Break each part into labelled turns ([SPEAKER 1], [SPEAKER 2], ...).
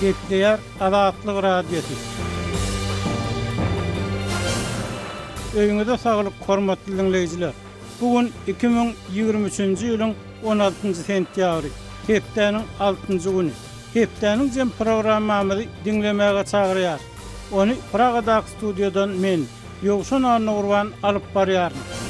[SPEAKER 1] Gepleýär Azatlyk Radiosy. Öýüňize saglyk, hormatly diňleýjiler! Bu gün 2023-nji ýylyň 16-njy sentýabry, hepdäniň altynjy güni. Hepdäniň jem programmamyzy diňlemäge çagyrýarys. Ony Pragadaky studiýadan men, Ýowşan Annagurban alyp barýaryn.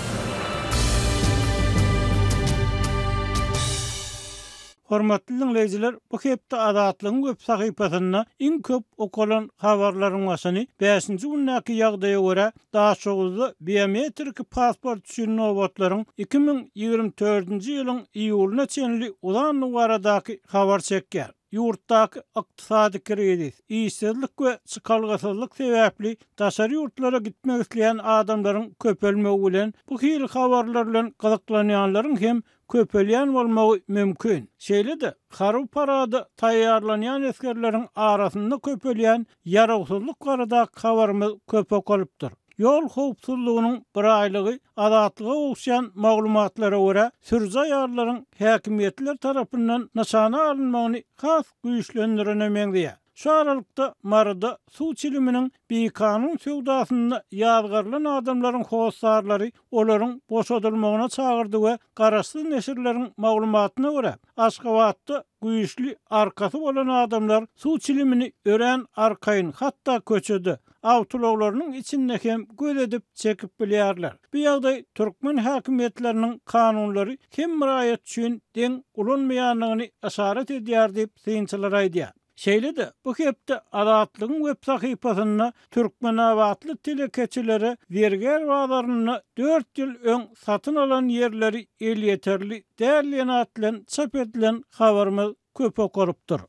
[SPEAKER 1] Hormatly diňleýjiler, bu hepde Azatlygyň web sahypasynda iň köp okalan habarlaryň başyny bäşinji gündäki ýagdaýa görä, Daşoguzda biometriki pasport üçin nobatlaryň 2024-nji ýylyň iýulyna çenli uzandygy baradaky habar çekýär. Ýurtdaky ykdysady krizis, işsizlik we çykalgasyzlyk sebäpli daşary ýurtlara gitmek isleýän adamlaryň köpelmegi bilen, bu hili habarlar bilen gyzyklanýanlaryň hem köpelýän bolmagy mümkin. Şeýle-de, harby parada taýýarlanýan esgerleriň arasynda köpelýän ýarawsyzlyk baradaky habarymyz köp okalypdyr. Ýol howpsuzlygynyň biraýlygy Azatlyga gowuşýan maglumatlara görä, sürüji aýallaryň häkimiýetler tarapyndan nyşana alynmagyny has güýçlendirene meňzeýär. Şu aralykda, Maryda suw çiliminiň bikanun söwdasynda ýazgarylan adamlaryň hossarlary olaryň boşadylmagyna çagyrdy we garaşsyz neşirleriň maglumatyna görä, Aşgabatda güýçli arkasy bolan adamlar suw çilimini örän arkaýyn, hatda köçede, awtoulaglarynyň içinde hem göz edip çekip bilýärler. Bu ýagdaý türkmen häkimiýetleriniň kanunlary hemme raýat üçin deň ulanmaýandygyny yşarat edýär diýip, synçylar aýdýar. Şeýle-de, bu hepde Azatlygyň web sahypasynda türkmenabatly telekeçilere zergär bazarynda dört ýyl öň satyn alan ýerleri elýeterli däl diýen at bilen çap edilen habarymyz köp okalypdyr.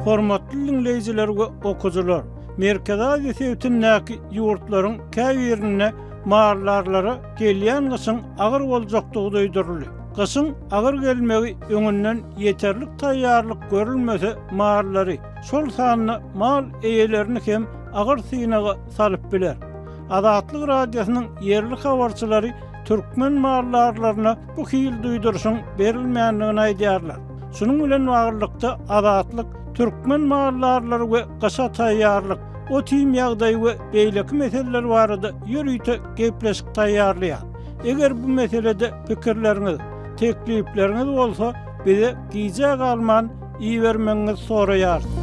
[SPEAKER 1] Hormatly diňleýjiler we okyjylar! Merkezi Aziýa sebitindäki ýurtlaryň käbirinde maldarlara gelýän gyşyň agyr boljakdygy duýduryldy. Gyşyň agyr gelmegi öňünden ýeterlik taýýarlyk görülmese mallary, şol sanda mal eýelerini hem agyr synaga salyp biler. Azatlyk Radiosynyň ýerli habarçylary türkmen maldarlaryna bu hili duýduryşyň berilmändigini aýdýarlar. Şunuň bilen baglylykda, Azatlyk türkmen maldarlary we gyşa taýýarlyk, ot-iým ýagdaýy we beýleki meseleler barada ýörite gepleşik taýýarlaýar. Eger bu meselede pikirleriňiz, teklipleriňiz bolsa, bize gijä galman ibermegiňizi soraýarys.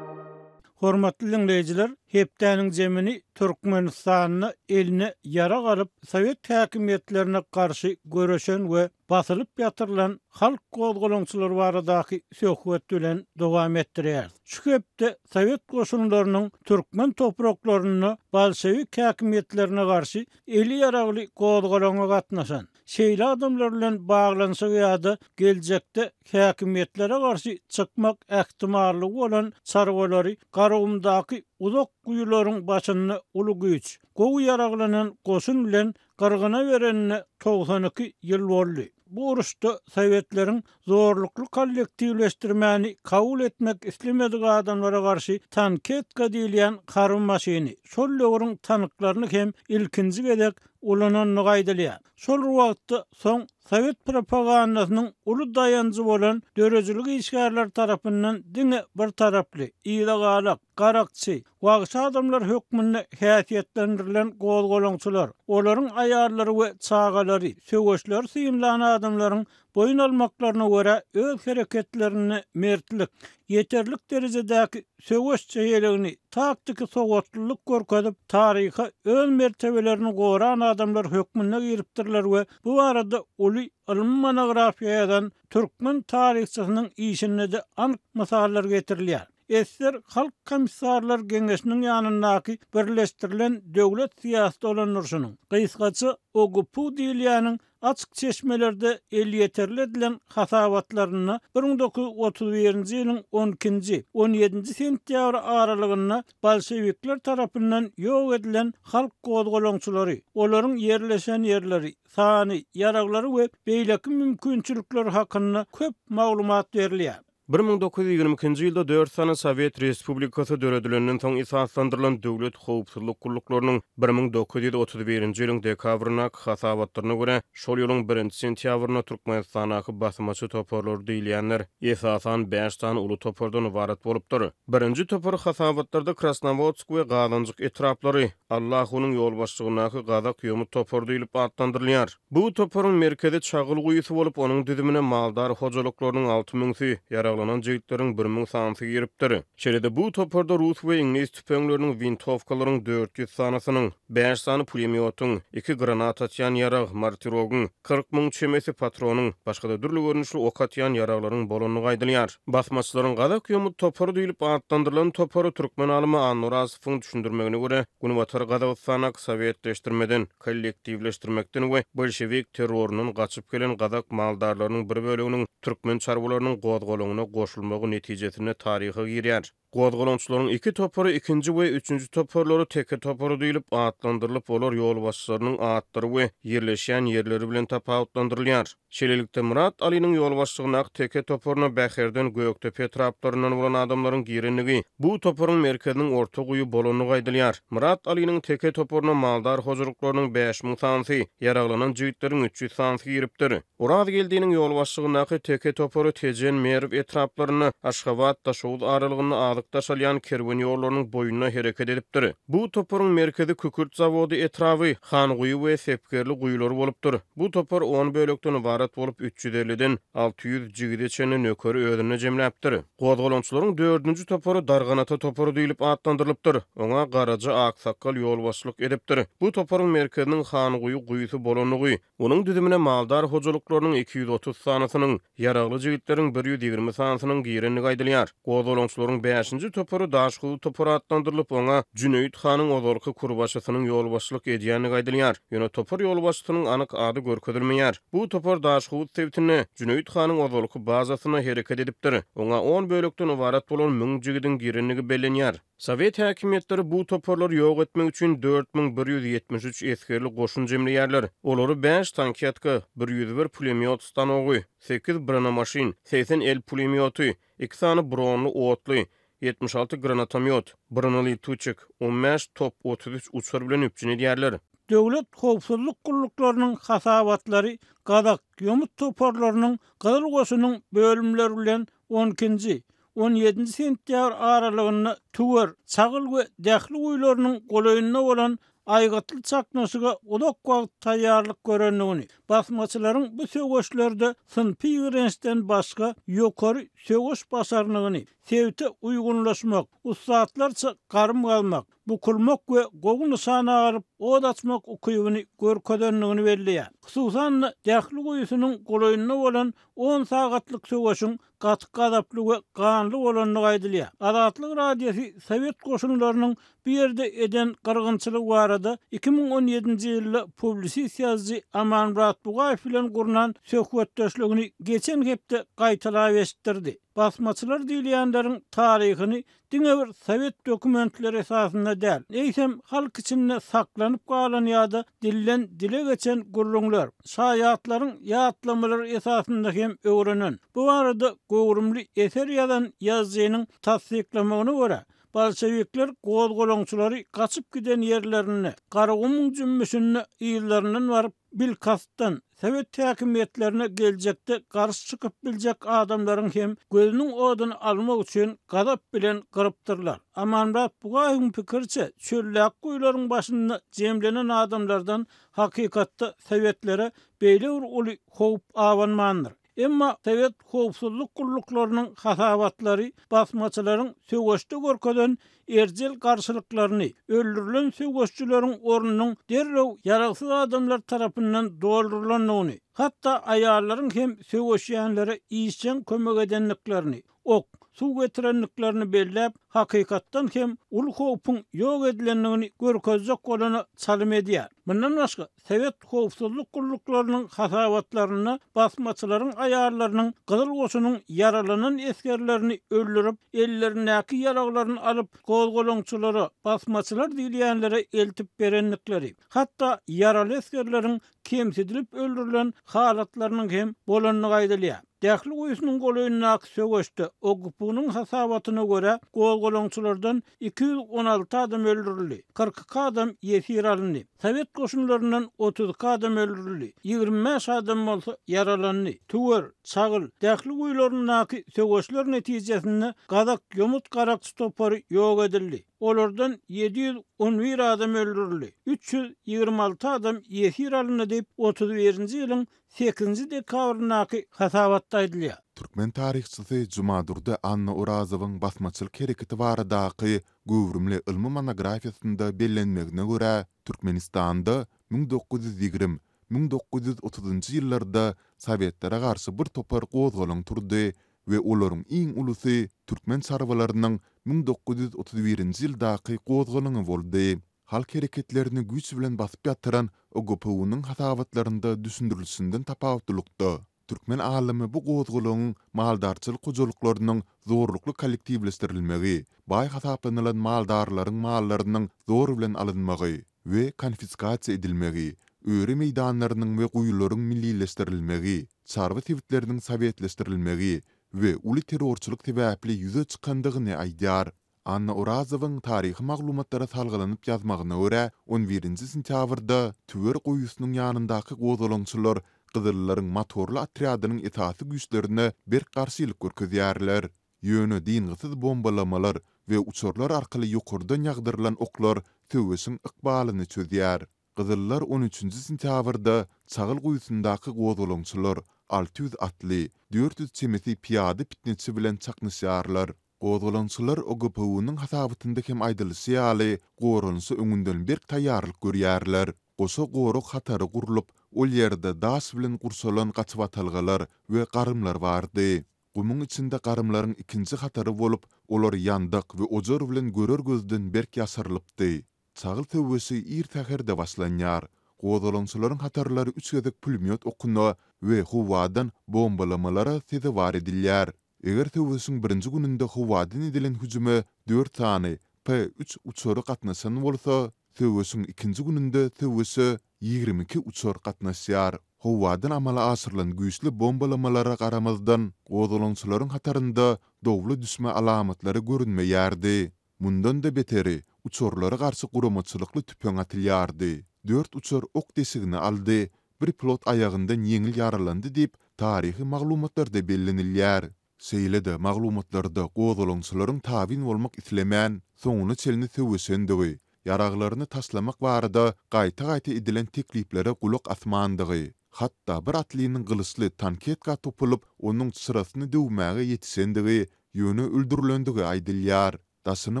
[SPEAKER 1] Hormatly diňleýjiler, hepdäniň jemini Türkmenistanda eline ýarag alyp, sowet häkimiýetlerine garşy göreşen we basylyp ýatyrylan halk gozgalaňçylary baradaky söhbet bilen dowam etdirýäris. Şu hepde sowet goşunlarynyň türkmen topraklarynda bolşewik häkimiýetlerine garşy eli ýaragly gozgalaňa gatnaşan, şeýle adamlar bilen baglanyşygy ýa-da geljekde häkimiýetlere garşy çykmak ähtimallygy bolan çarwalary Garagumdaky uzak guýularyň başynda uly güýç, gowy ýaraglanan goşun bilen gyrgyna berenine 92 ýyl boldy. Bu uruşda sowetleriň zorlukly kollektiwleşdirmäni kabul etmek islemedik adamlara garşy tanketka diýilýän harby maşyny, şol döwrüň tanklaryny hem ilkinji gezek ulanandygy aýdylýar. Şol bir wagtda soň sowet propagandasynyň uly daýanjy bolan döredijilik işgärleri tarapyndan diňe bir taraply, yzagalak, garakçy, wagşy adamlar hökmünde häsiýetlendirilen gozgalaňçylar, olaryň aýallary we çagalary, söweşleri synlan adamlaryň boýun almaklaryna görä öz hereketlerinde mertlik, ýeterlik derejedäki söweş çeýeligini, taktiki sowatlylyk görkezip, taryha öz mertebelerini goran adamlar hökmünde giripdirler we bu barada uly ylmy monografiýa ýazan türkmen taryhçysynyň işinde-de anyk mysallar getirilýär. Esser Halk Komissarlar Geňeşiniň ýanyndaky Birleşdirilen döwlet syýasy dolandyryşynyň, gysgaça OGPU diýilýäniň açyk çeşmelerde elýeterli edilen hasabatlarynda 1931-nji ýylyň on ikinji, on ýedinji sentýabry aralygynda bolşewikler tarapyndan ýok edilen halk gozgalaňçylary, olaryň ýerleşen ýerleri, sany, ýaraglary we beýleki mümkinçilikleri hakynda köp maglumat berilýär.
[SPEAKER 2] 1922-nji ýylda dört sany sowet respublikasy döredilenden soň esaslandyrylan döwlet howpsuzlyk gulluklarynyň 1931-nji ýylyň dekabryndaky hasabatlaryna görä, şol ýylyň birinji sentýabrynda Türkmenistandaky basmaçy toparlary diýilýänler esasan bäş sany uly topardan ybarat bolupdyr. Birinji topar hasabatlarda Krasnowodsk we Gazanjyk etraplary, Allahunyň ýolbaşçylygyndaky gazak ýomut topary diýlip atlandyrylýar. Bu toparyň merkezi Çagyl guýusy bolup, onuň düzümine maldar hojalyklarynyň alty müňsi, ýaraglanan jigitleriň bir müň sanysy giripdir. Şeýle-de bu toparda rus we iňlis tüpeňleriniň, wintowkalaryň 400 sanysynyň, bäş sany pulemýotyň, iki granat atýan ýarag, mortirogyň, 40 müň çemesi patronyň, başga-da dürli görnüşli ok atýan ýaraglaryň bolandygy aýdylýar. Basmaçylaryň gazak ýomut topary diýlip atlandyrylan topary türkmen alymy Annorazowyň düşündirmegine görä, Günbatar Gazagystandaky sowetleşdirmeden, kollektiwleşdirmekden we bolşewik terroryndan gaçyp gelen gazak maldarlarynyň bir böleginiň türkmen çarwalarynyň gozgalaňyna goşulmagy netijesinde taryha girýär. Gozgalaňçylaryň iki topary ikinji we üçünji toparlary teke topary diýlip atlandyrylyp, olar ýolbaşçylarynyň atlary we ýerleşýän ýerleri bilen tapawutlandyrylýar. Şeýlelikde, Myrat Alynyň ýolbaşçylygyndaky teke toparyna Bäherden, Gökdepe etraplaryndan bolan adamlaryň girendigi, bu toparyň merkeziniň Orta guýy bolandygy aýdylýar. Myrat Alynyň teke toparyna maldar hojalyklarynyň 5000 sanysy, ýaraglanan jigitleriň 300 sanysy giripdir. Orazgeldiniň ýolbaşçylygyndaky teke topary Tejen, Merw etraplarynda, Aşgabat, Daşoguz aralygynda azyk daşalýan kerwen ýollarynyň boýunda hereket edipdir. Bu toparyň merkezi Kükürt zawody etraby, Hanguýy we Sepgerli guýulary bolupdyr. Bu topar on bölekden ybarat bolup, 350-den 600 jigide çenli nökeri özünde jemläpdir. Gozgalaňçylaryň dördünji topary Darganata topary diýlip atlandyrylypdyr. Oňa Garaja aksakgal ýolbaşçylyk edipdir. Bu toparyň merkeziniň Hanguýy guýusy bolandygy, onuň düzümine maldar hojalyklarynyň 230 sanysynyň, ýaragly jigitleriň 120 sanysynyň girendigi aýdylýar. Gozgalaňçylaryň bäşinji topary Daşhowuz topary atlandyrylyp, oňa Jüneýit hanyň ozalky kurbaşysynyň ýolbaşçylyk edýändigi aýdylýar. Ýöne topar ýolbaşçysynyň anyk ady görkezilmeýär. Bu topar Daşhowuz sebitinde, Jüneýit hanyň ozalky bazasynda hereket edipdir. Oňa on bölekden ybarat bolan müň jigidiň girendigi bellenýär. Sowet häkimiýetleri bu toparlary ýok etmek üçin 4173 esgerli goşun jemleýärler. Olary bäş tanketka, 101 pulemýot stanogy, sekiz bronemaşyn, 80 el pulemýoty, iki sany bronly otly, 76 granatomýot, bronelituçik, 15 top, 33 uçar bilen üpjün edýärler.
[SPEAKER 1] Döwlet howpsuzlyk gulluklarynyň hasabatlary gazak ýomut toparlarynyň Gyzyl goşunyň bölümleri bilen on ikinji, on ýedinji sentýabr aralygynda Tüwer, Çagyl we Dähli guýularynyň golaýynda bolan aýgytly çaknyşyga uzak wagt taýýarlyk görendigini, basmaçylaryň bu söweşlerde synpy ýigrençden başga ýokary söweş başarnygyny, sebite uýgunlaşmak, ussatlarça garym gazmak, bukulmak we gowy nyşana alyp ot açmak ukybyny görkezendigini belleýär. Hususan-da, Dähli guýusynyň golaýynda bolan on sagatlyk söweşiň gaty gazaply we ganly bolandygy aýdylýar. Azatlyk Radiosy sowet goşunlarynyň bu ýerde eden gyrgynçylygy barada 2017-nji ýylda publisist ýazyjy Amanmyrat Bugaýew bilen gurnan söhbetdeşligini geçen hepde gaýtalap eşitdirdi. Basmaçylar diýilýänleriň taryhyny diňe bir sowet dokumentleri esasynda däl, eýsem, halk içinde saklanyp galan ýa-da dilden dile geçen gürrüňler, şaýatlaryň ýatlamalary esasynda hem öwrenen. Bu barada göwrümli eser ýazan ýazyjynyň tassyklamagyna görä, bolşewikler gozgalaňçylary gaçyp giden ýerlerinde, Garagumuň jümmüşinde yzlaryndan baryp, bilkastdan sowet häkimiýetlerine geljekde garşy çykyp biljek adamlaryň hem gözüniň oduny almak üçin gazap bilen gyrypdyrlar. Amanmyrat Bugaýewiň pikiriçe, çöldäki guýularyň başynda jemlenen adamlardan hakykatda sowetlere beýle bir uly howp abanmandyr. Emma sowet howpsuzlyk gulluklarynyň hasabatlary basmaçylaryň söweşde görkezen erjel garşylyklaryny, öldürilen söweşçileriň ornunyň derrew ýaragsyz adamlar tarapyndan doldurylandygyny, hatda aýallaryň hem söweşýänlere işjeň kömek edendiklerini, ok, suw getirendiklerini belläp, hakykatdan hem uly howpuň ýok edilendigini görkezjek bolana çalym edýär. Mundan başga, sowet howpsuzlyk gulluklarynyň hasabatlarynda basmaçylaryň aýallarynyň Gyzyl Goşunyň ýaralanan esgerlerini öldürip, ellerindäki ýaraglaryny alyp, gozgalaňçylara, basmaçylar diýilýänlere eltip berendikleri, hatda ýaraly esgerleriň kemsidilip öldürilen halatlarynyň hem bolandygy aýdylýar. Dähli guýusynyň golaýyndaky söweşde, OGPU-nyň hasabatyna görä, gozgalaňçylardan 216 adam öldürildi, 42 adam ýesir alyndy. Sowet goşunlaryndan 32 adam öldürildi, 25 adam bolsa ýaralandy. Tüwer, Çagyl, Dähli guýularyndaky söweşler netijesinde gazak ýomut garakçy topary ýok edildi. Olardan 711 adam öldürildi, 326 adam ýesir alyndy diýip, otuz birinji ýylyň sekizinji dekabryndaky hasabatda aýdylýar.
[SPEAKER 3] Türkmen taryhçysy Jumadurdy Annaorazowyň basmaçylyk hereketi baradaky göwrümli ylmy monografiýasynda bellenmegine görä, Türkmenistanda 1920, 1930-njy ýyllarda sowetlere garşy bir topar gozgalaň turdy we olaryň iň ulusy türkmen çarwalarynyň 1931-nji ýyldaky gozgalaňy boldy. Halk hereketlerini güýç bilen basyp ýatyran OGPU-nyň hasabatlarynda düşündirilişinden tapawutlylykda, türkmen alymy bu gozgalaňyň maldarçylyk hojalyklarynyň zorlukly kollektiwleşdirilmegi, baý hasaplanylan maldarlaryň mallarynyň zor bilen alynmagy we konfiskasiýa edilmegi, öri meýdanlarynyň we guýularyň millileşdirilmegi, çarwa sebitleriniň sowetleşdirilmegi we uly terrorçylyk sebäpli ýüze çykandygyny aýdýar. Anna Orazowyň taryhy maglumatlara salgylanyp ýazmagyna görä, on birinji sentýabrda Tüwer guýusynyň ýanyndaky gozgalaňçylar gyzyllaryň motorly otrýadynyň esasy güýçlerine berk garşylyk görkezýärler. Ýöne dyngysyz bombalamalar we uçarlar arkaly ýokardan ýagdyrylan oklar söweşiň ykbalyny çözýär. Gyzyllar on üçünji sentýabrda Çagyl guýusyndaky gozgalaňçylar 600 atly, 400 çemesi pyýada pitneçi bilen çaknyşýarlar. Gozgalaňçylar OGPU-nyň hasabatynda hem aýdylyşy ýaly, goranyşa öňünden berk taýýarlyk görýärler. Goşa gorag hatary gurlup, ol ýerde daş bilen gurşalan gaçybatalgalar we garymlar bardy. Gumuň içinde garymlaryň ikinji hatary bolup, olar ýandak we ojar bilen görer gözden berk ýaşyrylypdy. Çagyl söweşi ir säherde başlanýar. Gozgalaňçylaryň hatarlary üç gezek pulemýot okuna we howadan bombalamalara sezewar edilýär. Eger söweşiň birinji gününde howadan edilen hüjüme dört sany P-üç uçary gatnaşan bolsa, söweşiň ikinji gününde söweşe 22 uçar gatnaşýar. Howadan amala aşyrylan güýçli bombalamalara garamazdan, gozgalaňçylaryň hatarynda dowla düşme alamatlary görünmeýärdi. Mundan-da beteri, uçarlara garşy guramaçylykly tüpeň atylýardy. Dört uçar ok deşigini aldy, bir pilot aýagyndan ýeňil ýaralandy diýip, taryhy maglumatlarda bellenilýär. Şeýle-de maglumatlarda gozgalaňçylaryň tabyn bolmak islemän, soňuna çenli söweşendigi, ýaraglaryny taşlamak barada gaýta-gaýta edilen tekliplere gulak asmandygy, hatda bir atlynyň gylyçly tanketka topulyp, onuň çyrasyny döwmäge ýetişendigi, ýöne öldürilendigi aýdylýar. Daşyny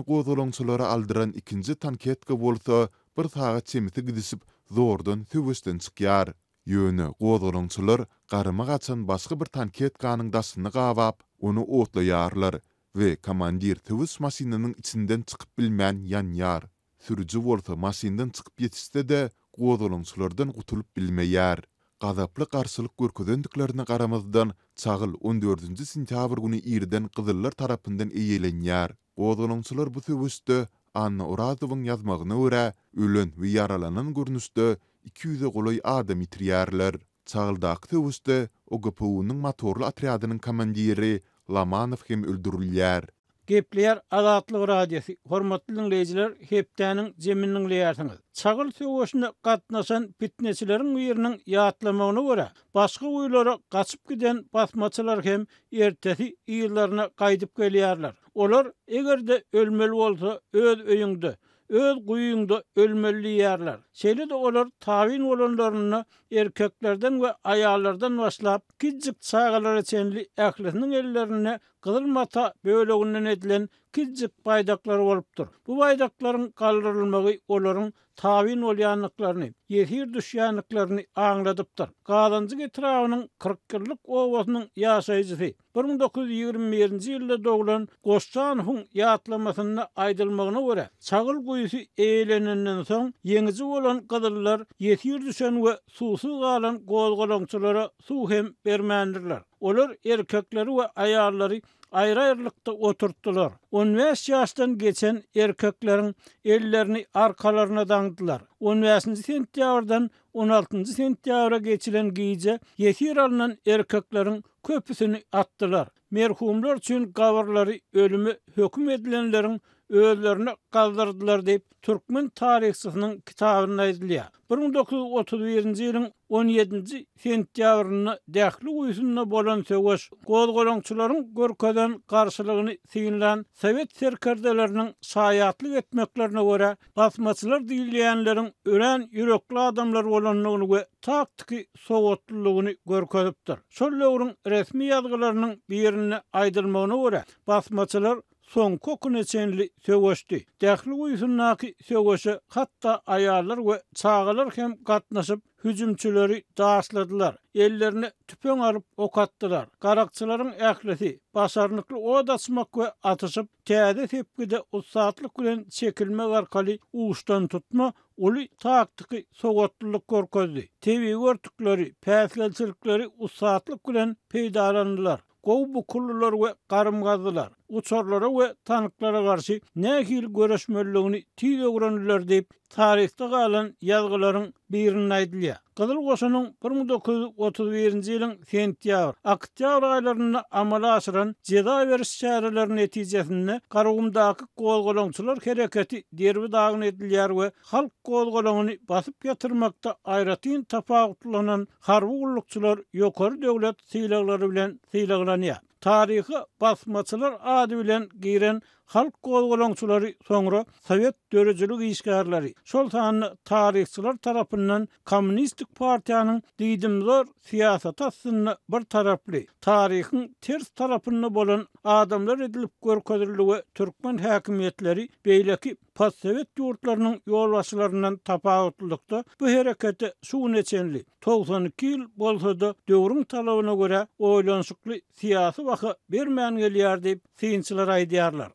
[SPEAKER 3] gozgalaňçylara aldyran ikinji tanketka bolsa bir sagat çemesi gidişip, zordan söweşden çykýar. Ýöne gozgalaňçylar garyma gaçan başga bir tanketkanyň daşyny gabap, ony otlaýarlar we komandir söweş maşynynyň içinden çykyp bilmän ýanýar. Sürüji bolsa maşyndan çykyp ýetişse-de, gozgalaňçylardan gutulyp bilmeýär. Gazaply garşylyk görkezendiklerine garamazdan, Çagyl on dördünji sentýabr güni irden gyzyllar tarapyndan eýelenýär. Gozgalaňçylar bu söweşde, Anna Orazowyň ýazmagyna görä, ölen we ýaralanan görnüşde iki ýüze golaý adam ýitirýärler. Çagyldaky söweşde OGPU-nyň motorly otrýadynyň komandiri Lomanow hem öldürilýär.
[SPEAKER 1] Gepleýär Azatlyk Radiosy, Hormatly diňleýjiler, hepdäniň jemini diňleýärsiňiz. Çagyl söweşine gatnaşan pitneçileriň biriniň ýatlamagyna görä, başga guýulara gaçyp giden basmaçylar hem ertesi yzlaryna gaýdyp gelýärler. Olar, eger-de ölmeli bolsa, öz öýüňde, öz guýyňda ölmeli diýýärler. Şeýle-de olar tabyn bolanlarynda erkeklerden we aýallardan başlap, kiçijik çagalara çenli ählisiniň ellerinde gyzyl mata böleginden edilen kiçijik baýdaklar bolupdyr. Bu baýdaklaryň galdyrylmagy olaryň tabyn bolýandyklaryny, ýesir düşýändiklerini aňladypdyr. Gazanjyk etrabynyň Kyrkýyllyk obasynyň ýaşaýjysy, 1921-nji ýylda doglan Goşjanowyň ýatlamasynda aýdylmagyna görä, Çagyl guýusy eýelenenden soň, ýeňiji bolan gyzyllar ýesir düşen we suwsuz galan gozgalaňçylara suw hem bermändirler. Olar erkekleri we aýallary aýry-aýrylykda oturtdylar. On bäş ýaşdan geçen erkekleriň ellerini arkalaryna daňdylar. On bäşinji sentýabrdan on altynjy sentýabra geçilen gije ýesir alnan erkekleriň. köpüsini atdylar. Merhumlar üçin gabyrlary ölüme höküm edilenleriň özlerine gazdyrdylar diýip, türkmen taryhçysynyň kitabynda aýdylýar. 1931-nji ýylyň on ýedinji sentýabrynda Dähli guýusynda bolan söweş, gozgalaňçylaryň görkezen garşylygyny synlan sowet serkerdeleriniň şaýatlyk etmeklerine görä, basmaçylar diýilýänleriň örän ýürekli adamlar bolandygyny we taktiki sowatlylygyny görkezipdir. Şol döwrüň resmi ýazgylarynyň birinde aýdylmagyna görä, basmaçylar soňky okuna çenli söweşdi. Dähli guýusyndaky söweşe hatda aýallar we çagalar hem gatnaşyp, hüjümçileri daşladylar, ellerine tüpeň alyp ok atdylar. Garakçylaryň ählisi başarnykly ot açmak we atyşyp, täze sepgide ussatlyk bilen çekilmek arkaly uçdantutma uly taktiki sowatlylyk görkezdi. Tebigy örtükleri, päsgelçilikleri ussatlyk bilen peýdalandylar. Gowy bukuldylar we garym gazdylar. Uçarlara we tanklara garşy nähili göreşmelidigini tiz öwrendiler diýip, taryhda galan ýazgylaryň birinde aýdylýar. Gyzyl Goşunyň 1931-nji ýylyň sentýabr, oktýabr aýlarynda amala aşyran jeza beriş çäreleri netijesinde Garagumdaky gozgalaňçylar hereketi derbi-dagyn edilýär we halk gozgalaňyny basyp ýatyrmakda aýratyn tapawutlanan harby gullukçylar ýokary döwlet sylaglary bilen sylaglanýar. Taryha basmaçylar ady bilen giren halk gozgalaňçylary soňra sowet döredijilik işgärleri, şol sanda taryhçylar tarapyndan kommunistik partiýanyň diýdimzor syýasaty astynda bir taraply, taryhyň ters tarapynda bolan adamlar edilip görkezildi we türkmen häkimiýetleri beýleki postsowet ýurtlarynyň ýolbaşçylaryndan tapawutlylykda bu herekete şu güne çenli, 92 ýyl bolsa-da, döwrüň talabyna görä oýlanyşykly syýasy baha bermän gelýär diýip, synçylar aýdýarlar.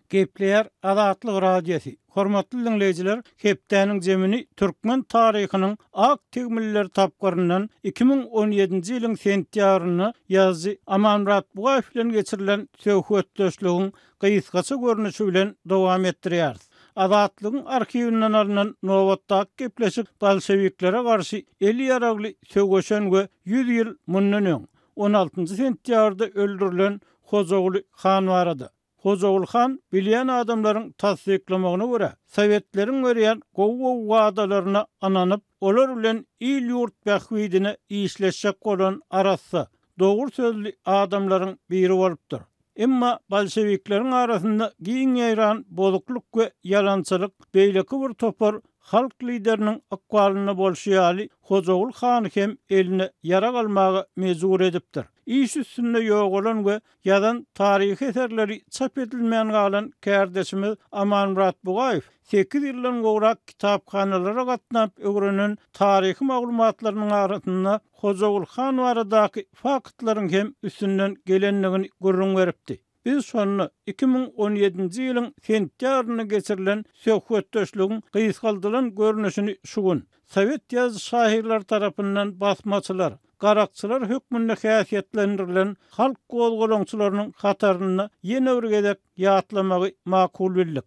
[SPEAKER 1] Gepleýär Azatlyk Radiosy. Hormatly diňleýjiler, hepdäniň jemini türkmen taryhynyň ak tegmiller tapgyryndan 2017-nji ýylyň sentýabrynda ýazyjy Amanmyrat Bugaýew bilen geçirilen söhbetdeşligiň gysgaça görnüşi bilen dowam etdirýäris. Azatlygyň arhiwinden alnan nobatdaky gepleşik bolşewiklere garşy eli ýaragly söweşen we ýüz ýyl mundan öň, on altynjy sentýabrda öldürilen Hojaguly han barada. Hojaguly han bilýän adamlaryň tassyklamagyna görä, sowetleriň berýän gowy-gowy wadalaryna ynanyp, olar bilen il-ýurt bähbidine işleşjek bolan arassa, dogry sözli adamlaryň biri bolupdyr. Emma bolşewikleriň arasynda giň ýaýran bozuklyk we ýalançylyk beýleki bir topar halk lideriniň ykbalynda bolşy ýaly Hojaguly hany hem eline ýarag almaga mejbur edipdir. Iş üstünde ýogalan we ýazan taryhy eserleri çap edilmän galan kärdeşimiz Amanmyrat Bugaýew sekiz ýyldan gowrak kitaphanalara gatnap öwrenen taryhy maglumatlarynyň arasynda Hojaguly han baradaky faktlaryň hem üstünden gelendigini gürrüň beripdi. Biz şonda 2017-nji ýylyň sentýabrynda geçirilen söhbetdeşligiň gysgaldylan görnüşini şu gün, sowet ýazyjy-şahyrlary tarapyndan basmaçylar, garakçylar hökmünde häsiýetlendirilen halk gozgalaňçylarynyň hatarynda ýene bir gezek ýatlamagy makul bildik.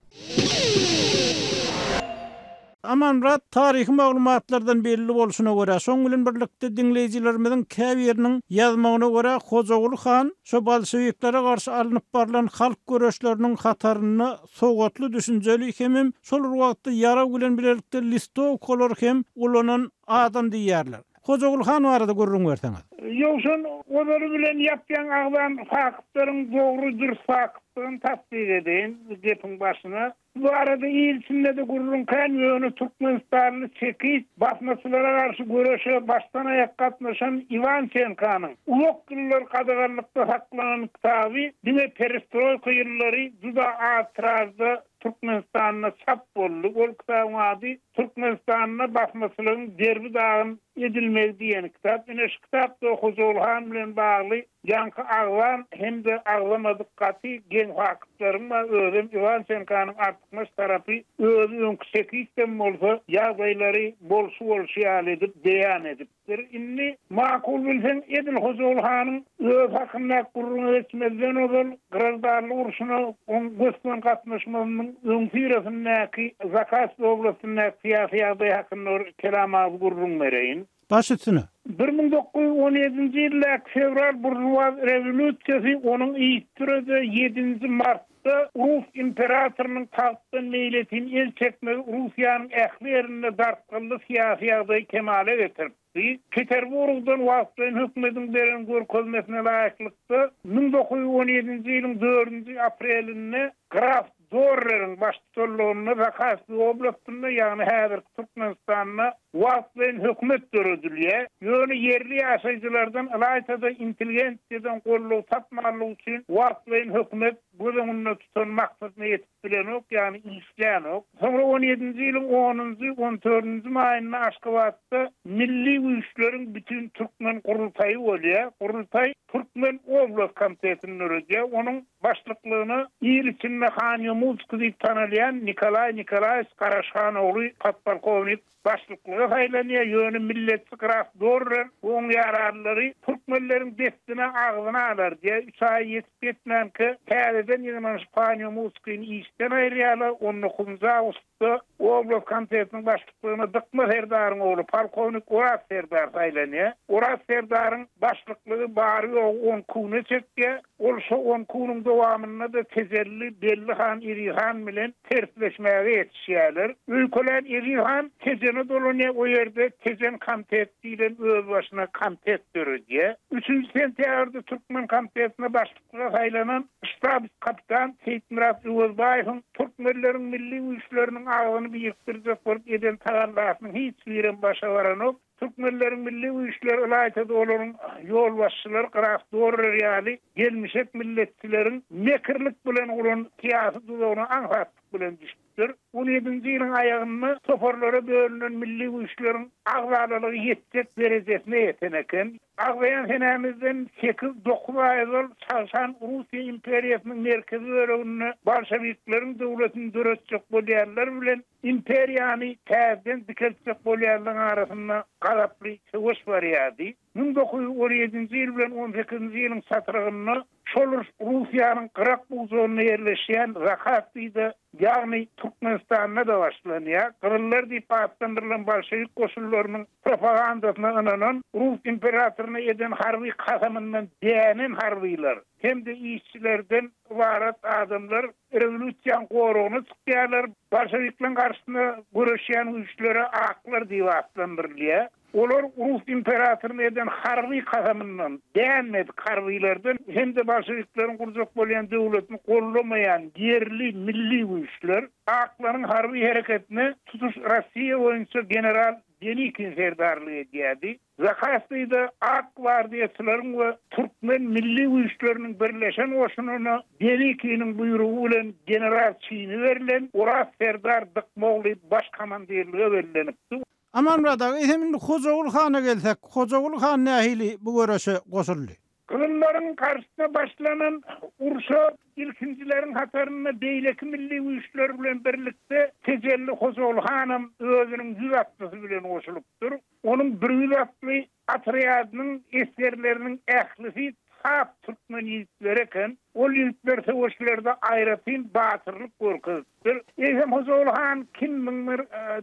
[SPEAKER 1] Amanmyrat, taryhy maglumatlardan belli bolşuna görä, şoň bilen birlikde diňleýjilerimiziň käbiriniň ýazmagyna görä, Hojaguly han şo bolşewiklere garşy alnyp barlan halk göreşleriniň hatarynda sowatly, düşünjeli hemem şol bir wagtda ýarag bilen bilelikde listowkalary hem ulanan adam diýýärler. Hojaguly han barada gürrüň berseňiz.
[SPEAKER 4] Ýowşan ozaly bilen ýap-ýaňy agzan faktlaryň dogry, dürs faktdygyny tassyk edeýin gepiň başyna. Bu barada il içinde-de gürrüň kän, ýöne türkmenistanly çekist basmaçylara garşy göreşe başdan-aýak gatnaşan Iwançenkanyň uzak ýyllar gadaganlykda saklanan kitaby diňe perestroýka ýyllary juda az tiražda Türkmenistanda çap boldy. Ol kitabyň ady Türkmenistanda basmaçylygyň derbi-dagyn edilmegi diýen kitap. Ine, şu kitapda Hojaguly han bilen bagly ýaňky agzan hem-de agzamadyk gaty geň faktlaryň bar. Özem Iwançenkanyň artykmaç tarapy özi öňki çekistem bolsa, ýagdaýlary bolşy-bolşy ýaly edip beýan edip. Bir indi makul bilseň, edil Hojaguly hanyň özi hakyndaky gürrüňe geçmezden ozal, graždanlyk urşuna oň gös-göni gatnaşmazynyň öňüsyrasyndaky Zakaspi oblastyndaky syýasy ýagdaý hakynda bir kelam agyz gürrüň bereýin.
[SPEAKER 1] Baş üstüne.
[SPEAKER 4] 1917-nji ýyldaky fewral buržuaz rewolýusiýasy onuň yzysüre-de ýedinji martda rus imperatorynyň tagtdan meýletin el çekmegi Russiýanyň ähli ýerinde dartgynly syýasy ýagdaýy kemala getiripdi. Peterburgdan wagtlaýyn hökümediň beren görkezmesine laýyklykda, 1917-nji ýylyň dördünji aprelinde graf Dorreriň baştutanlygynda Zakaspi oblastynda, ýagny häzirki Türkmenistanda wagtlaýyn hökümet döredilýär. Ýöne ýerli ýaşaýjylardan, ylaýta-da intelligensiýadan goldaw tapmanlygy üçin wagtlaýyn hökümet göz öňünde tutan maksadyna ýetip bilenok, ýagny işlänok. Soňra on ýedinji ýylyň onunjy, on dördünji maýynda Aşgabatda Milli güýçleriň bütin türkmen gurultaýy bolýar. Gurultaý Türkmen oblast komitetini döredýär. Onuň Başlyklygyna il içinde Han Ýomutskiý diýip tanalýan Nikolaý Nikolaýewiç Garaşhan ogly podpolkownik başlyklyga saýlanýar, ýöne milletçi graf Dorrer we oň ýaranlary türkmenleriň dessine agzyny alar diýýär. Üç aý ýetip-ýetmänkä täzeden ýygnanyşyp Han Ýomutskini işden aýyrýarlar, on dokuzynjy awgustda Oblast komitetiniň başlyklygyna Dykma serdaryň ogly polkownik Oraz serdar saýlanýar. Oraz serdaryň başlyklygy bary-ýogy on kune çekýär. Ol şo on kunuň dowamynda-da Tejelli Belli han Eziz han bilen tersleşmäge ýetişýärler. Öýkelän Eziz han Tejene dolanýar, o ýerde Tejen komitet diýlen özbaşyna komitet döredýär. Üçünji sentýabrda Türkmen komitetine başlyk Başlyklyga saýlanan ştabs-kapitan Seýitmyrat Öwezbaýewiň türkmenleriň milli güýçleriniň agzyny birikdirjek bolup eden tagallasynyň hiç birem başa baranok. Türkmenleriň milli güýçleri, ylaýta-da olaryň ýolbaşçylary graf Dorrer ýaly gelmişek milletçileriň mekirlik bilen guran syýasy duzagyna aňsatlyk bilen düşüpdir. On ýedinji ýylyň aýagynda toparlara bölünen milli güýçleriň agzalalygy ýetjek derejesine ýeten eken. Agzaýan senämizden sekiz-dokuz aý ozal çagşan Russiýa imperiýasynyň merkezi böleginde bolşewikleriň döwletini döretjek bolýanlar bilen imperiýany täzeden dikeltjek bolýanlaryň arasynda gazaply söweş barýardy. 1917-nji ýyl bilen on sekizinji ýylyň çatrygynda şol uruş Russiýanyň gyrak bujagynda ýerleşýän Zakaspide, ýagny Türkmenistanda-da başlanýar. Gyzyllar diýip atlandyrylan bolşewik goşunlarynyň propagandasyna ynanan, rus imperatoryna eden harby kasamyndan dänen harbylar hem-de işçilerden ybarat adamlar rewolýusiýanyň goragyna çykýarlar, bolşewikleriň garşysyna göreşýän güýçlere aklar diýip atlandyrylýar. Olar rus imperatoryna eden harby kasamyndan dänmedik harbylardan hem-de bolşewikleriň gurjak bolýan döwletini goldamaýan ýerli milli güýçler aklaryň harby hereketine tutuş Rossiýa boýunça general Denikin serdarlyk edýärdi. Zakaspide ak gwardiýaçylaryň we türkmen milli güýçleriniň birleşen goşunyna Denikiniň buýrugy bilen general çini berlen Oraz serdar Dykmogly baş komandirlige bellenipdi.
[SPEAKER 1] Amanmyrat aga, eýsem indi Hojaguly hana gelsek, Hojaguly han nähili bu göreşe goşuldy?
[SPEAKER 4] Gyzyllaryň garşysyna başlanan urşa ilkinjileriň hatarynda beýleki milli güýçler bilen birlikde Tejelli Hojaguly hanam özüniň ýüz atlysy bilen goşulypdyr. Onuň bir ýüz atly otrýadynyň esgerleriniň ählisi sap türkmen ýigitleri eken. Ol ýigitler söweşlerde aýratyn batyrlyk görkezipdir. Eýsem Hojaguly han kimmiň bir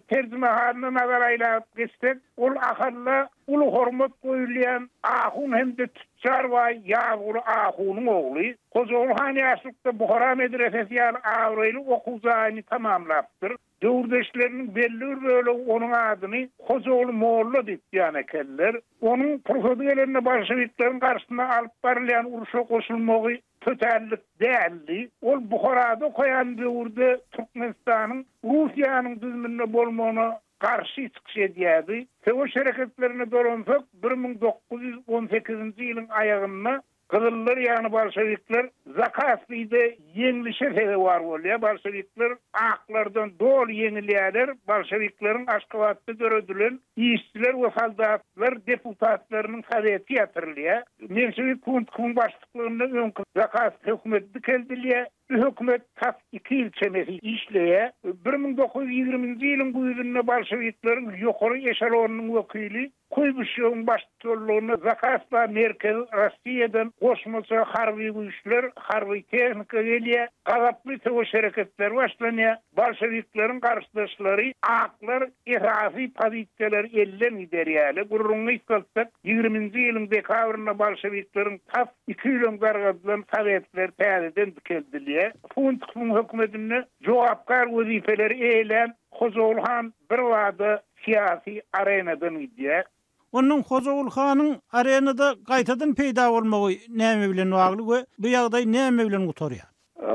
[SPEAKER 4] terjimehalyna nazar aýlap geçsek, ol Ahalda uly hormat goýulýan ahun hem-de tüçjar baý Ýazguly ahunyň ogly. Hojaguly han ýaşlykda Buhara medresesi ýaly abraýly okuw jaýyny tamamlapdyr. Döwürdeşleriniň belli bir bölegi onuň adyny Hojaguly molla diýip ýan ekenler. Onuň pursady gelende bolşewikleriň garşysyna alyp barylýan urşa goşulmagy tötänlik däldi. Ol Buharada okaýan döwürde Türkmenistanyň Russiýanyň düzüminde bolmagyna garşy çykyş edýärdi. Söweş hereketlerine dolansak, 1918-nji ýylyň aýagynda Gyzyllar ýagny bolşewikler Zakaspide ýeňlişe sezewar bolýar. Bolşewikler aklardan doly ýeňilýärler. Bolşewikleriň Aşgabatda döredilen işçiler we soldatlar deputatlarynyň soweti ýatyrylýar. Menşewik Kuntkowyň başlyklygynda öňki Zakaspi hökümeti dikeldilýär. Bu hökümet tas iki ýyl çemesi işleýär. 1920-nji ýylyň güýzünde bolşewikleriň ýokary eşelonynyň wekili Kuýbyşewiň baştutanlygynda Zakaspa Merkezi Rossiýadan goşmaça harby güýçler, harby tehnika gelýär. Gazaply söweş hereketleri başlanýar. Bolşewikleriň garşydaşlary aklar esasy pozisiýalary elden giderýärler. Gürrüňi gysgaltsak, ýigriminji ýylyň dekabrynda bolşewikleriň tas iki ýyl öň dargadylan Sowetler täzeden dikeldilýär. Funtowyň hökümetinde jogapkär wezipeleri eýelän Hojaguly han birbada syýasy arenadan gidýär.
[SPEAKER 1] Onuň Hojaguly hanyň arenada gaýtadan peýda bolmagy näme bilen bagly we bu ýagdaý näme bilen gutarýar?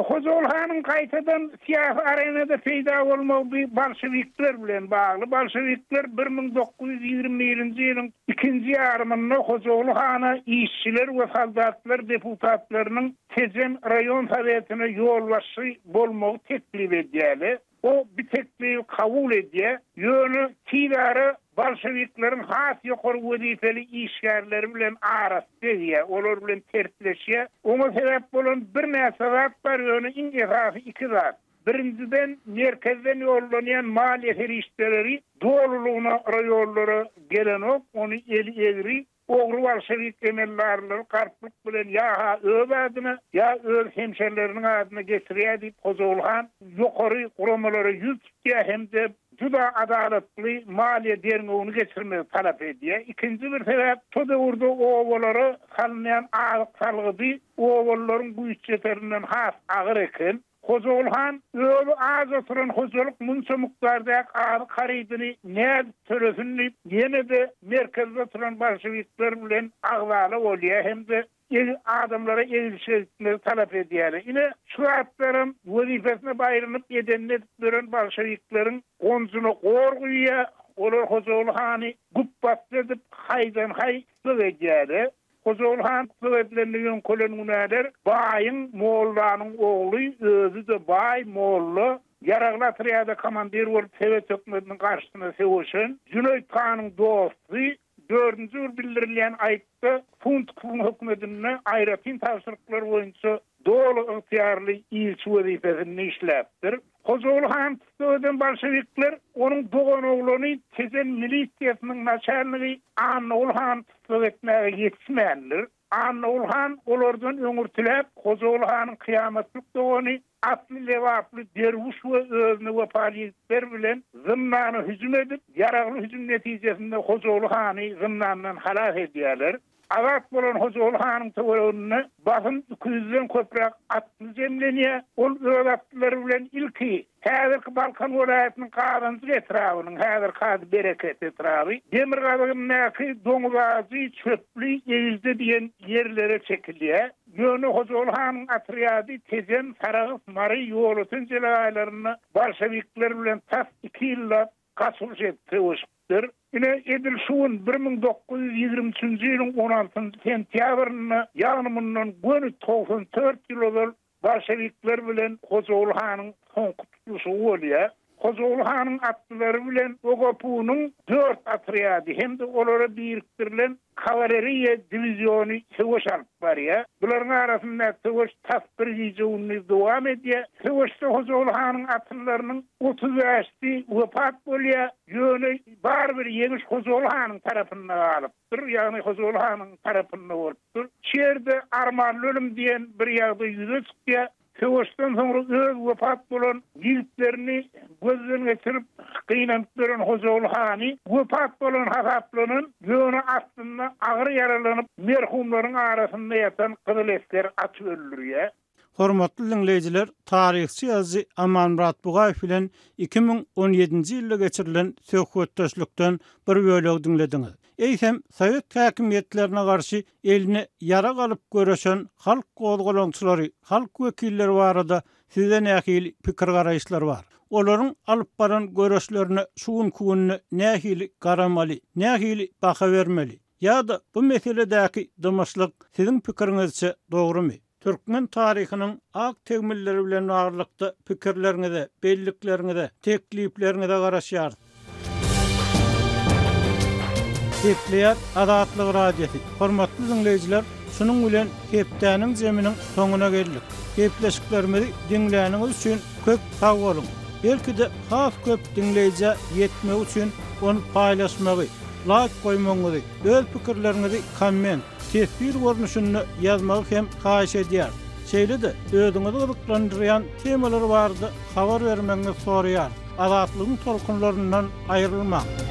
[SPEAKER 4] Hojaguly hanyň gaýtadan syýasy arenada peýda bolmagy bu bolşewikler bilen bagly. Bolşewikler 1921-nji ýylyň ikinji ýarymynda Hojaguly hana işçiler we soldatlar deputatlarynyň Tejen raýon sowetine ýolbaşçy bolmagy teklip edýärler. O bu teklibi kabul edýär, ýöne tizara bolşewikleriň has ýokary wezipeli işgärleri bilen arasy degýär, olar bilen tersleşýär. Oňa sebäp bolan birnäçe zat bar, ýöne iň esasy iki zat. Birinjiden, merkezden ýollanýan maliýe serişdeleri dolulygyna raýonlara gelenok, ony eli egri Ogry bolşewik emeldarlary galplyk bilen ýa-ha öz adyna, ýa öz hemşerileriniň adyna geçirýär diýip, Hojaguly han ýokary guramalara ýüz tutýar hem-de juda adalatly maliýe derňewini geçirmegi talap edýär. Ikinji bir sebäp, şo döwürde obalara salynýan azyk salgydy obalylaryň güýçýeterinden has agyr eken. Hojaguly han özi aç oturan hojalyk munça mukdardaky azyk harydyny nädip tölesin diýip, ýene-de merkezde oturan bolşewikler bilen agzala bolýar hem-de adamlara egilşik etmegi talap edýärler. Ine, şu zatlaram wezipesine baýrynyp edenini edip ýören bolşewikleriň gonjuna gor guýýar, olar Hojaguly hany güpbasdy edip, haýdan-haý tussag edýärler. Hojaguly han tussag edilende ýöňkelen günäler baýyň, mollanyň ogly, özi-de baý, molla, ýaragly otrýada komandir bolup sowet hökümetiniň garşysyna söweşen, Jüneýit hanyň dosty, dördünji bir bildirilýän aýypda Funtkowyň hökümetinde aýratyn tabşyryklar boýunça doly ygtyýarly ilçi wezipesinde işläpdir. Hojaguly hany tussag eden bolşewikler onuň doganoglany Tejen milisiýasynyň naçalnigi Annaguly hany tussag etmäge ýetişmändir. Annaguly han olardan öňürtiläp, Hojaguly hanyň kyýamatlyk dogany asly lebaply derwüş we özüne wepaly ýigitler bilen zyndana hüjüm edip, ýaragly hüjüm netijesinde Hojaguly hany zyndandan halas edýärler. Azat bolan Hojaguly hanyň töwereginde basym iki ýüzden köpräk atly jemlenýär. Ol öz atlylary bilen ilki häzirki Balkan welaýatynyň Gazanjyk etrabynyň, häzirki ady Bereket etraby, demirgazygyndaky Doňuzajy, Çöpli, Egilje diýen ýerlere çekilýär. Ýöne Hojaguly hanyň otrýady Tejen, Sarahs, Mary, Ýolöten jelegaýlarynda bolşewikler bilen tas iki ýyllap gaçylyş edip söweşipdir. Ine, edil şu gün, 1923-nji ýylyň on altynjy sentýabrynda, ýagny mundan göni 94 ýyl ozal bolşewikler bilen Hojaguly hanyň soňky tutluşygy bolýar. Hojaguly hanyň atlylary bilen OGPU-nyň dört otrýady hem-de olara birikdirilen Kawaleriýa diwiziony söweş alyp barýar. Bularyň arasyndaky söweş tas bir gije-gündiz dowam edýär. Söweşde Hojaguly hanyň atlylarynyň 35-si wepat bolýar. Ýöne barybir ýeňiş Hojaguly hanyň tarapynda galypdyr, ýagny Hojaguly hanyň tarapynda bolupdyr. Şu ýerde armanly ölüm diýen bir ýagdaý ýüze çykýar. Söweşden soňra öz wepat bolan ýigitlerini gözden geçirip, gynanyp ýören Hojaguly hany wepat bolan hasaplanan, ýöne aslynda agyr ýaralanyp, merhumlaryň arasynda ýatan gyzyl esger atyp öldürýär.
[SPEAKER 1] Hormatly diňleýjiler, taryhçy ýazyjy Amanmyrat Bugaýew bilen 2017-nji ýylda geçirilen söhbetdeşlikden bir bölegi diňlediňiz. Eýsem, sowet häkimiýetlerine garşy eline ýarag alyp göreşen halk gozgalaňçylary, halk wekilleri barada sizde nähili pikir-garaýyşlar bar? Olaryň alyp baran göreşlerine şu günki günde nähili garamaly, nähili baha bermeli? Ýa-da bu meseledäki dymyşlyk siziň pikiriňizçe dogrumy? Türkmen taryhynyň ak tegmilleri bilen baglylykda pikirleriňize, bellikleriňize, teklipleriňize garaşýarys. Gepleýär Azatlyk Radiosy. Hormatly diňleýjiler! Şunuň bilen hepdäniň jeminiň soňuna geldik. Gepleşiklerimizi diňläniňiz üçin köp sag boluň! Belki-de has köp diňleýjä ýetmegi üçin ony paýlaşmagy, laýk goýmagyňyzy, öz pikirleriňizi komment, teswir görnüşinde ýazmagy hem haýyş edýäris. Şeýle-de özüňizi gyzyklandyrýan temalar barada habar bermegiňizi soraýarys. Azatlygyň tolkunlaryndan aýrylmaň!